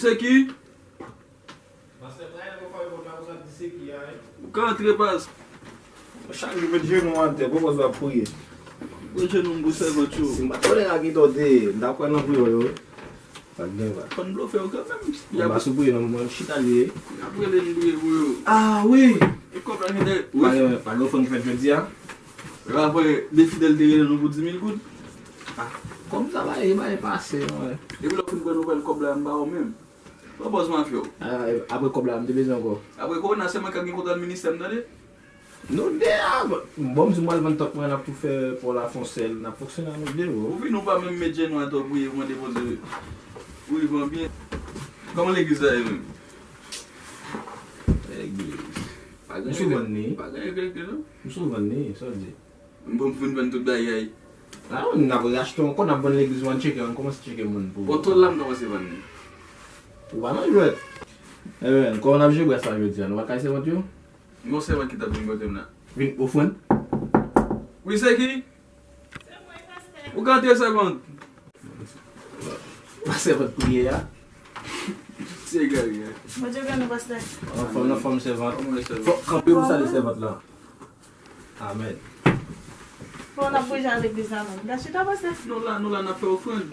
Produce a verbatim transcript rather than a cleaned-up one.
Se ki? Pastè, travay nan fòm yo konn pa konsa di se ki a, wi. Ou ka antre, pas. Chak jou, met jenou w atè, pwopòz w ap priye. Mwen jenou m pou sèvant yo. Si m pa t konnen a ki tò te ye, m ta kwè nan priyè w yo, wi. Pa t gen va. Fò n blofe yo kanmenm. Bon, m pa sou priye non, mwen chita li ye. Y ap rele m priye pou yo. Ah, wi. E kòb la gen de, pa gen, pa gen ofrann ki fèt jodi a? Apre, de fidèl te rele nou pou di mil goud. Ah, kòm sa va ye, ba e pase, non, wi. Epi lè w fin pran nouvèl kòb la, m ba w menm. Bon, bòs mafya w. Ah, apre kòb la, m te bezwen ankò. Apre kòb la, se mwen k ap gen kontwòl ministè m, tande? Nou de a, bon, m di m al vann tòt mwen, n ap tou fè pò la fon sèl, n ap fonksyone a nou de, bro. Ou vin, ou pa menm met jenou atè, ou priye, ou mande Bondye pou rive an byen. Kòman legliz la ye menm? Legliz. Pa gen, m sou vann ni, pa gen efektif non. M sou vann ni, sa w di? M bon pou vin vann tout bagay. Ah, n ap rachte ankò, n ap vann legliz, w ann tcheke, ann kòmanse tcheke moun pou. Bon, tòl la m kòmanse vann li. Ou pa nan jwèt. Ebyen, kòman n ap jere brès la jodi a? Nou pa kay sèvant yo? Gon sèvant ki t ap vin kote m la. Vin ofrann? Wi, se ki? Ou ka antre, sèvant. Pa sèvant priye a. Se egare a. Bondye beni w, pastè. Anfòm, anfòm, sèvant. Anfòm, sèvant. Fò, kanpe pou salye sèvant la. Amèn. Bon, n ap bouje a legliz la menm. Gad chita, pastè. Nou la, nou la, n ap fè ofrann.